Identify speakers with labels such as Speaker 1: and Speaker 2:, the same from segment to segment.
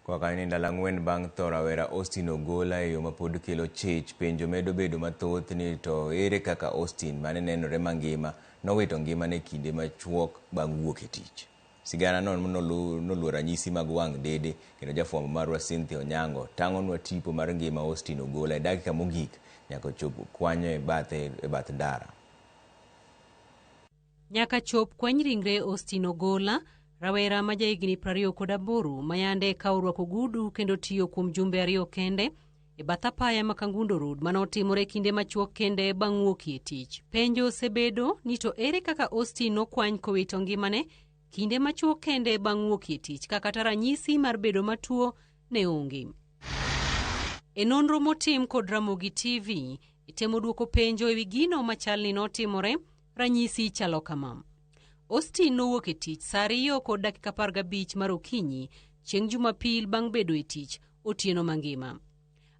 Speaker 1: Koa kanyo ni ndalo 4 bang' tho rawera Austin Ogola e yo mapod kelo chich, penjo medo bedo mathoth ni to ere kaka Austin mane nenore mangima nowito ngimane kinde machuok bang' wuok e tich. Sigana no noluwo ranyisi mag wang' dede kendo jafwambo marwa Cynthia Onyango tang'onwa tipo mar ngima Austin Ogola e dakika mogik nyaka ochop kwanyo e bathe e bath ndara.
Speaker 2: Nyaka chop kwany ringre Austin Ogola, rawera ma jahigni 28 ma yande ka orwako ogudu kendo tiyo kuom jumbe 2 kende e bath apaya ma Kangundo Road mane otimore kinde machuok kende bang' wuok e tich. Penjo osebedo ni to ere kaka Austin nokwany kowito ngimane kinde machuok kende bang' wuok e tich ka kata ranyisi mar bedo matuo ne onge. E nonro motim kod Ramogi TV, itemo duoko penjo ewi gino machal ni notimore, ranyisi chalo kama. Austin nowuok e tich saa 2:15 mar okinyi chieng' Jumapil bang' bedo e tich otieno mangima.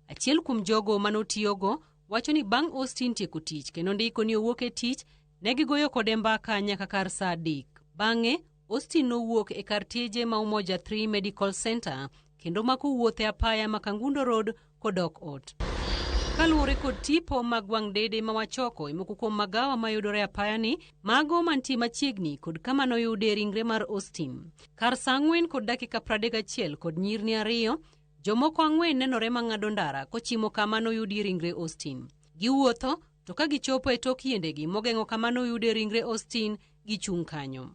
Speaker 2: Achiel kuom jogo manotiyogo wacho ni bang' Austin tieko tich kendo ndiko ni owuok e tich, ne gigoyo kode mbaka nyaka kar saa 3. Bang'e, Austin nowuok e kar tije ma Umoja 3 Medical Center kendo mako wuoth e apaya ma Kangundo Road kodok ot. Kaluwore kod tipo mag wang' dede ma wachoko e moko kuom magawa mayudore apaya ni, mago mantie machiegni kod kama noyudie ringre mar Austin. Kar saa 4:31 kod nyirni 2, jomoko 4 nenore mang'ado ndara kochimo kama noyudie ringre Austin. Giwuotho, to ka gichopo e tok yiendegi mogeng'o kama noyudie ringre Austin, gichung' kanyo.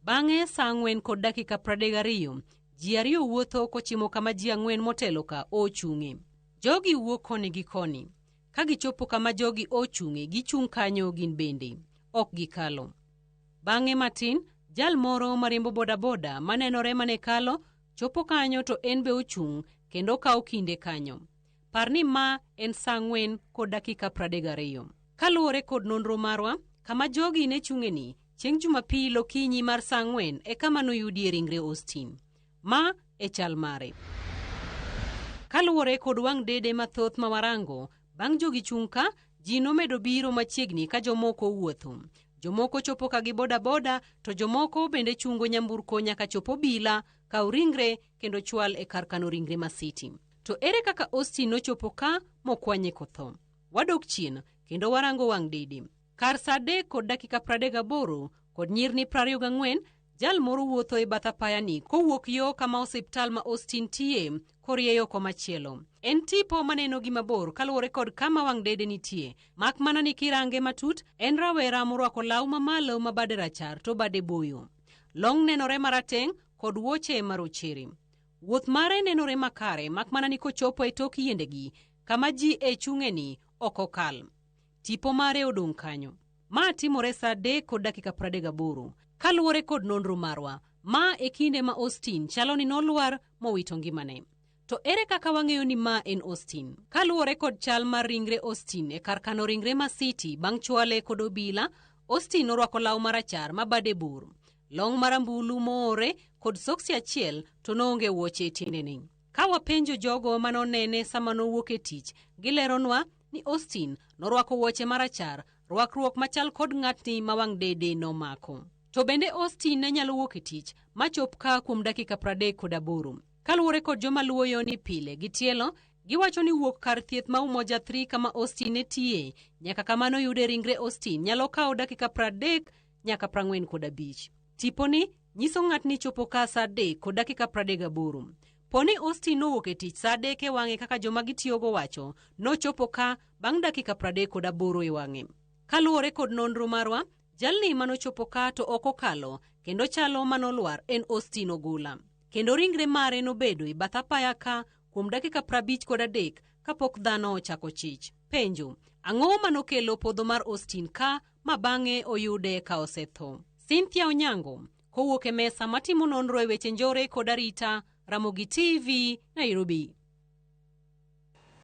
Speaker 2: Bang'e saa 4:32, ji 2 wuotho kochimo kama ji 4 motelo ka ochung'e. Jogi wuok koni gi koni. Ka gichopo kama jogi ochung'e, gichung' kanyo gin bende. Ok gikalo. Bang'e matin, jal moro mariembo bodaboda manenore mane kalo, chopo kanyo to en be ochung' kendo okawo kinde kanyo. Par ni ma en saa 4:32. Kaluwore kod nonro marwa, kama jogi ne chung'e ni, chieng' Jumapil okinyi mar saa 4 e kama noyudie ringre Austin. Ma e chal mare. Kaluwore kod wang' dede mathoth ma warango, bang' jogi chung' ka, ji nomedo biro machiegni ka jomoko wuotho. Jomoko chopo ka gi bodaboda to jomoko bende chungo nyamburko nyaka chop obila, kaw ringre kendo chwal e kar kano ringre ma City. To ere kaka Austin nochopo ka mokwanye kotho? Wadok chien kendo warango wang' dede. Kar saa 3:38 kod nyirni 24, jal moro wuotho e bath apaya ni kowuok yo kama osiptal ma Austin tie korieyo komachielo. En tipo maneno gi mabor kaluwore kod kama wang' dede nitie. Mak mana ni kirange matut, en rawera morwako law mamalo ma bade rachar to bade boyo. Long nenore marateng' kod wuoche marochere. Wuoth mare nenore makare mak mana ni kochopo e tok yiendegi kama ji e chung'e ni ok okal. Tipo mare odong' kanyo. Ma timore saa 3:38. Kaluwore kod nonro marwa, ma e kinde ma Austin chalo ni nolwar mowito ngimane. To ere kaka wang'eyo ni ma en Austin? Kaluwore kod chal mar ringre Austin e kar kano ringre ma City bang' chwale kod obila, Austin norwako law marachar ma bade bor, long marambulu moore kod soksi achiel to noonge wuoche e tiendene. Ka wapenjo jogo manonene sama nowuok e tich, gileronwa ni Austin norwako wuoche marachar, rwakruok machal kod ng'atni ma wang' dede nomako. To bende Austin ne nyalo wuok e tich machop ka kuom dakika 38. Kaluwore kod joma luwo yo ni pile gi tielo, giwacho ni wuok kar thieth ma Umoja 3 kama Austin ne tiye nyaka kama noyude ringre Austin nyalo kawo dakika 30 nyaka 45. Tiponi nyiso ng'atni chopo ka saa 3:38. Poni Austin nowuok e tich saa 3 e wang'e kaka joma gitiyogo wacho, nochopo ka bang' dakika 38 e wang'e. Kaluwore kod nonro marwa, jalni manochopo ka to ok okalo kendo chalo manolwar en Austin Ogola. Kendo ringre mare nobedo e bath apaya ka kuom dakika 53 kapok dhano ochako chich. Penjo, ang'o manokelo podho mar Austin ka ma bang'e oyude ka osetho? Cynthia Onyango, kowuok e mesa matimo nonro e weche njore kod arita, Ramogi TV, Nairobi.